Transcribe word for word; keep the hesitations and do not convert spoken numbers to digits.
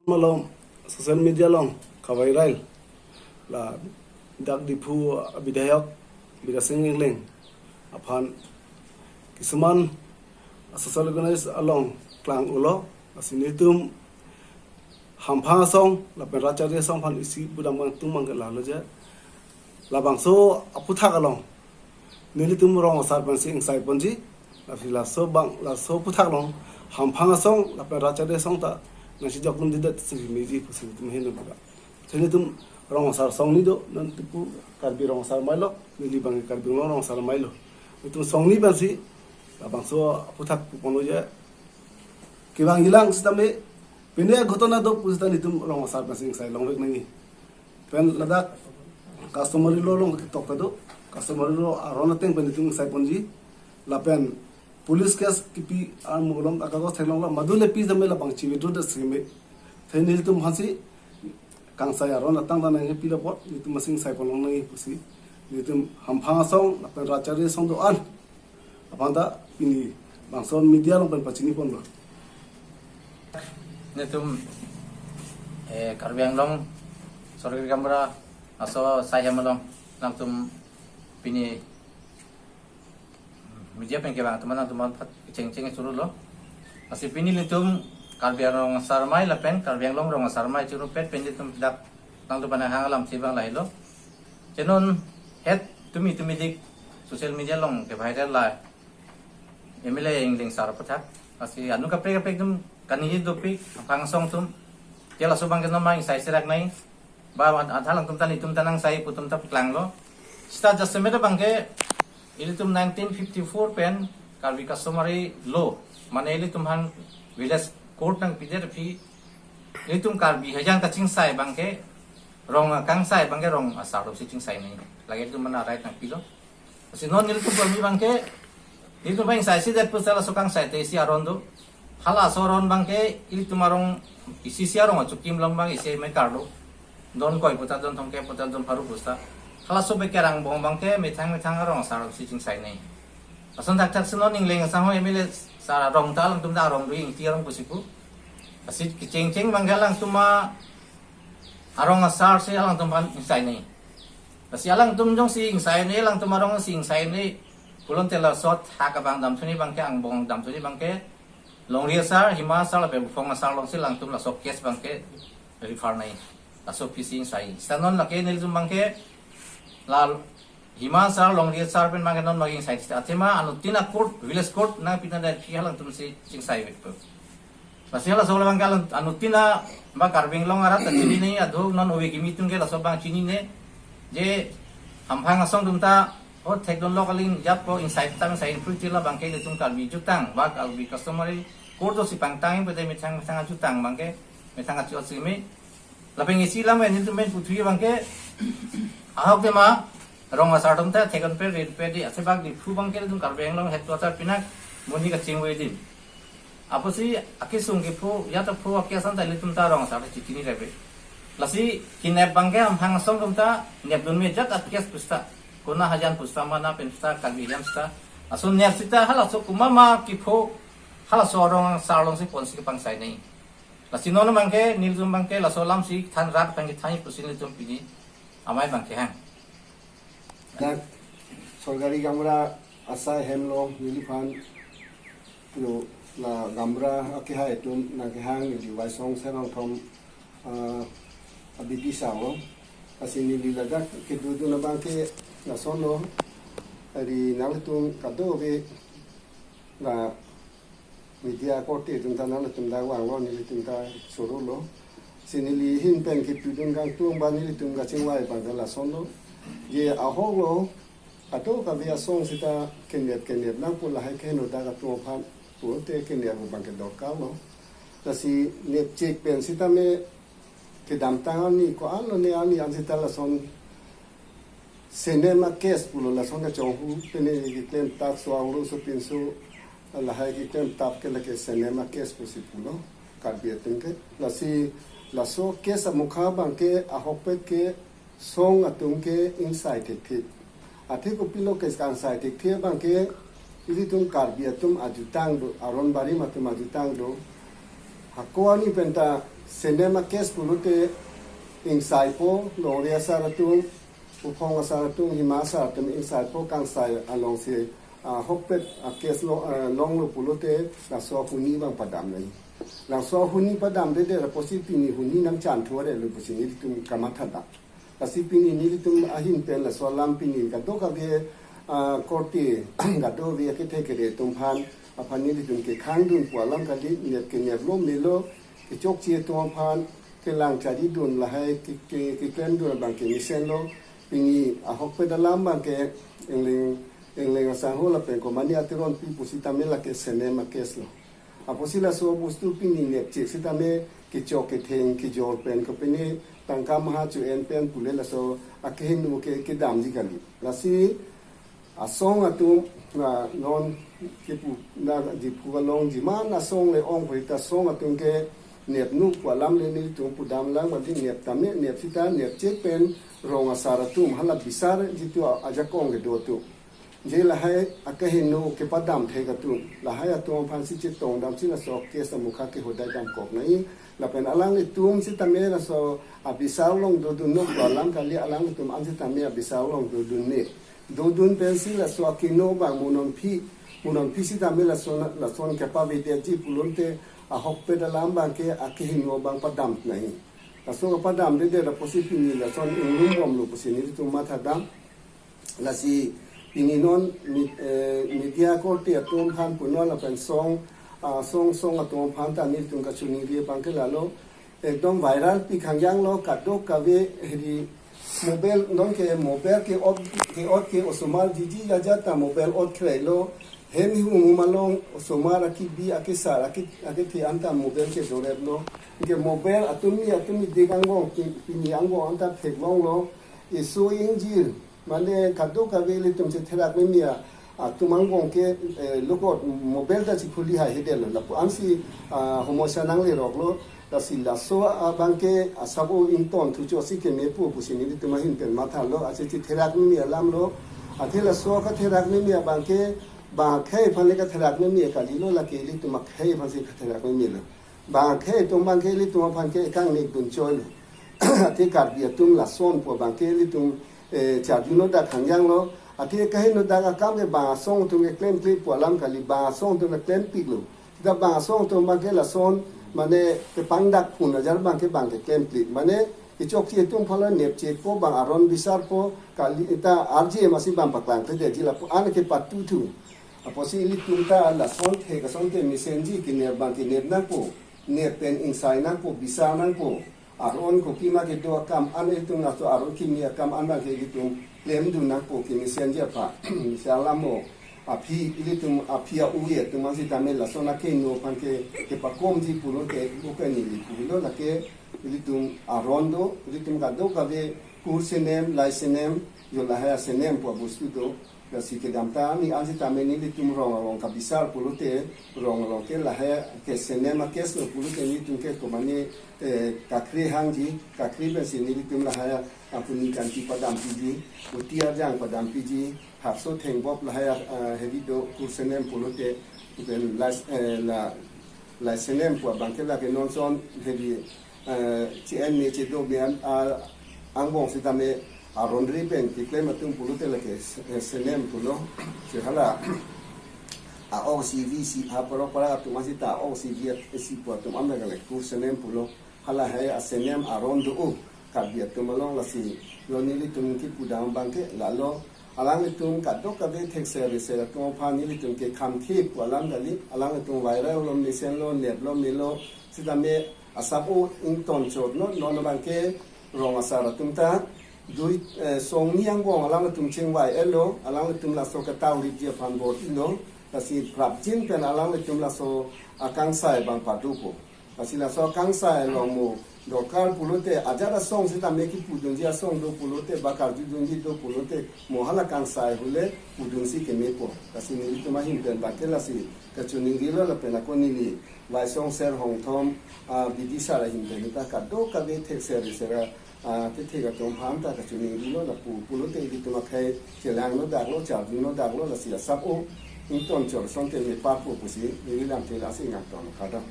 Malom, social media along kaviral, ladak Diphu abidhayok Bidya Sing Engleng aphan kisuman social organize along klang-ulo, lasi nelitum Hamphang Asong lapen Rat Charli Asong aphan isi pudam kangtung abang ke lahelo je, labangso aputhak along nelitum rong asar pensi ingsai ponji, lasi laso abang, laso aputhak along Hamphang Asong lapen Rat Charli Asong ta nangsi jokdundedet si meji pusi nelitum heno bura. Lasi nelitum rong asar songni do, non Diphu Karbi rong asar mailo, neli abang Karbi Anglong rong asar mailo. Nelitum songni pensi labangso aputhak pu ponlo je, kevang-ilang sitame, pine ghotona do pusita nelitum rong asar pensi ingsai longvek nangji. Pen ladak customary law along ketok ta do, customary law aron ateng pen nelitum ingsai ponji. Lapen police case kipi armu along akagos theklonglo, madu le pi tame labang chi withdraw det seme. Lasi nelitum aphansi kangsai aron atang ta nangkepilo apot nelitum pensi ingsai pon longnangji pusi nelitum Hamphang Asong lapen Rat Charli Asong do-an aphan ta pini bangso media along pen pachini ponlo. Nelitum, eh, Karbi Anglong Sorkari Gaonbura aso asai hem along nangtum pini media pen kevang atum nangtum aphan chengcheng churolo. Lasi pini nelitum Karbi Anglong Asar Amei lapen Karbi Anglong Rong Asar Amei churupet pen nelitum dak nangtum aphan nanghang alamsi abang lahelo. Che non het tumi tumidik social media along keviral la M L A Engleng sar aputhak. Lasi anu kaprek kaprek atum kaningje dopik, Hamphang Asong atum. Che laso abang ke non ma ingsai serak nai. Ba ad-, adha alangtum ta nelitum ta nangsai pu atum ta paklanglo. Seta jasemet abang ke ilitum nineteen fifty-four pen Karbi customary law, mane ilitum aphan village court nangpidet aphi, ilitum Karbi hajang kachingsai abang ke, rong akangsai abang ke rong asar atumsi chingsai nai. Lake ilitum aphan right nangpilo. Lasi non nelitum aphan abang ke, nelitum aphan ingsai si det pusita laso kangsai te isi aron do. Halaso aron abang ke, ilitum arong, isi isi arong achukim along abang isi me kardo. Don koi puta, don thomkep puta, don pharo puta. Halaso beker angbong abang ke, methang methang arong asar atumsi chingsai nai. Lason thakthak si non Engleng asangho M L A sar arong ta alangtum ta arong do, Ingti arong pusi pu. Lasi kechengcheng abang ke alangtum arong asar si alangtum aphan ingsai nai. Lasi alangtum jongsi ingsai nai, alangtum arong si ingsai nai pulote laso athak abang damthu-ni abang ke, angbong damthu-ni abang ke, Longri Asar, Hima Asar lapen Buphong Asar alongsi alangtum laso case abang ke refer nai. Laso aphi si ingsai. Seta non lake nelitum abang ke la Hima Asar, Longri Asar pen abang ke non ma ingsai. Athema anuttin a-court, village court nangpidet aphi alangtum si chingsai vek pu. Lasi halaso abang ke alang-, anuttin a ba Karbi Anglong arat ta chinine, aduk non ove kimi atum ke laso abang chinine. Je Hamphang Asong atum ta, o thekdunlok aling jat po ingsai ta ingsai, in future labang ke ilitum Karbi ajutang, ba Karbi customary court dosi pangtang, pute methang methang ajutang abang ke, methang achu asimi. Lapen isi lam nelitum pen puthui abang ke, ahok tema, rong asar atum ta thekdun pe, rit pe di, asebak Diphu abang ke ilitum Karbi Anglong headquarter pinak, monit kachingvoi adim. Apotsi akesung kepho, ya ta pho ake asan ta ilitum ta rong asar ta chichinine rebe. Lasi kenep abang ke Hamphang Asong atum ta nepdun me jat a-case pusita. Kona hajan pusita, mana pen pusita, Karbi Anglong pusita. Laso nep sita halaso komat ma kepho, halaso rong asar alongsi ponsi kepangsai nai. Lasi non abang ke, nelitum abang ke, laso alamsi than rat abang ke than pusi nelitum pini amei abang kehang. Dak Sorkari Gaonbura asai hem along neliphan lo la gaonbura akehai atum nangkehang neli Waisong Senongthom, ah, abidi sa-o. Lasi neli ladak kedodun abang ke lasonlo, ari nangtum kadokave la media korte atum ta nangtum dak vanglo, nelitum ta chorolo. Si neli ahin pen kepidun kangtung ba nelitum kachingvai abang ke lasonlo. Je ahoklo, kadokave asong sita kenep kenep nangpo, lahai keheno dak atum aphan pute kenep abang ke dorkarlo. Lasi nepchek pen sitame kedamtang arni ko-an lone arni an sita lason senem a-case pulo, lason kachonghu pene keklem tap, so-anglo sopinso lahai keklem tap ke lake senem a-case pusi pulo Karbi atum ke. Lasi laso case amokha abang ke ahokpet ke song atum ke ingsai thekthe. Athe kopilo ke kangsai thekthe abang ke, ilitum Karbi atum ajutang do, aron barim atum ajutang do. Hako arni pen ta Senem a-case pulote ingsaipo, longri asar atum, uphong asar atum, hima asar atum ingsaipo, kangsai alongsi, ah, ahokpet a-case lo, ah, longlo pulote, laso ahuni abang padam nangji. Laso ahuni padamdedet apotsi pini huni nangchanthu-re lo pusi nelitum kamathadam. Lasi pini nelitum ahin pen laso alam pini kadokave, ah, korte, kadokave akethe kere atum aphan, aphan nelitum kekhangdun pu alam kali, nep ke neplo melo, kechokche atum aphan kelang charidun lahai ke, ke, keklemdun abang ke mesenlo. Pini ahokpet alam abang ke Engleng, Engleng asangho lapen Komani a Teronpi pusitame lake Senem a-case lo. Apotsi laso bostu pini nepchek sitame kechok ketheng kejor pen kopine tangka maha cho-en pen pule laso akehingno ke, kedamji kali. Lasi asong atum, na non kipu na Diphu along jiman asong le ong purita asong atum ke nepnu pu alam le nelitum pudam lang, badi nep tame, nep sita nepchek pen rong asar atum hala bisar jitu a-, ajakong kedo atum. Je lahai akehingno kepadam thek atum, lahai atum aphansi chetongdamsi laso case amukha kehodai damkok nangji. Lapen alanglitum sitame laso abisar along dodun nangpo alam kali, alanglitum an sitame abisar along dodun ne. Dodun pensi laso akehingno abang mo nonphi, mo nonphi sitame lason, lason kepavedetji pulote ahokpet alam abang ke akehingno abang padam nangji. Laso kepadamdedet apotsi pini lason inglum bomlo pusi nelitum mathadam. Lasi pini non mi-, eh, media korte atum aphan punon lapen song, ah, song song atum aphan ta nelitum kachiningri abang ke lalo. Ekdom viral pi khangjanglo, kadokave hedi mobile, non ke mobile ke-ot, ke-ot ke osomar jiji jaja ta mobile ot kre lo. Hem hung malong osomar akibi akesar aki, akethe anta mobile kedoreplo. Ke mobile atum ni atum ni dek angbong pi-, pini angbong anta theklonglo. Eso ingjir. Mane kadokave ilitum chetherak meme atum angbong ke, eh, lukot mobile ta chikhuli haihedetlo. Lapu ansi, ah, homosa nangleroklo. Lasi laso abang ke asap-o ingtonthu chosi kemepo pusi nelitum ahin pen mathalo. Ache chetherak meme alamlo. Athe laso katherak meme abang ke bang akhei aphan le katherak meme kalilo, lake ilitum akhei aphansi katherak memelo. Bang akhei atum abang ke ilitum aphan ke kangnek dun choilo. Athe Karbi atum lason pu abang ke ilitum, eh, charjuno dak khangjanglo. Athe kaheno dak akam ke bang asong atum ke klemkle pu alam kali, bang asong atum ke klempiklo. Sita bang asong atum abang ke lason, mane kepangdak phun ajar abang ke bang ke klemkle. Mane kechokche atum aphanlo nepchekpo, bang aron bisarpo kali, ita arje masi bang paklangkledetji lapu an kepatuthu. Apotsi ilitum ta lason thek asonte mesenji, kenep abang kenep nangpo, nep pen ingsai nangpo, bisar nangpo. Aron kopi ma kedo akam an ilitum laso aron kimi akam an abang ke ilitum klemdun nangpo kemesenji aphan. Misa lamo aphi ilitum aphi a-uwe atum an sitame lason akehingno aphan ke kepakomji pulote bukan neli pulo, lake ilitum aron do, ilitum kadokave kur senem, lai senem, jo lahai asenem pu abostu do. Lasi kedamtang ni an sitame nelitum rong along kabisar pulote, rong along ke lahai ke senem a-case lo pulote nelitum ke komane, eh, kakri hangji, kakri pensi nelitum lahai apuni kanti padampiji, uti arjang padampiji, hapso thengbop lahai, eh, hedi do kur senem pulote, pen las, eh, la, lai senem pu abang ke lake nonson hedi, eh, che-en me chedo me an, ah, angbong sitame aronri pen keklem atum pulote lake se-, eh, senem pulo. Che hala a-ok sivi si ha parok para atum an sita a-ok sivi at-, si pu atum an lake kur senem pulo. Halahai asenem aron do-o Karbi atum along. Lasi lo nelitum kipudam abang ke lalo, alanglitum kadokave thekser riser atum aphan nelitum kekhamthe pu alam kali, alanglitum viral lo mesenlo, neplo melo, sitame asap-o ington chot non, non abang ke rong asar atum ta dui, eh, songni angbong alanglitum chingvai-etlo, alanglitum laso ketau ripji aphan bor-ilo, lasi prapjin pen alanglitum laso akangsai abang padopo. Lasi laso akangsai along mo dorkar pulote ajat asong sitame kipudunji asong do pulote ba karjudunji do pulote mo hala kangsai ahut le pudunsi kemepo. Lasi nelitum ahin pen abang ke lasi kachiningrilo lapen ako neli Vaisong Ser Hongthom, ah, Bidisar ahin pen ta kadokave thekser riser, ah, kethek atum aphan ta kachiningrilo lapu pulote ilitum akhei chelangno daklo, charjuno daklo, lasi asap-o ington chot asonte meparpo pusi neli lamthe lasi ingtonlo, kardom.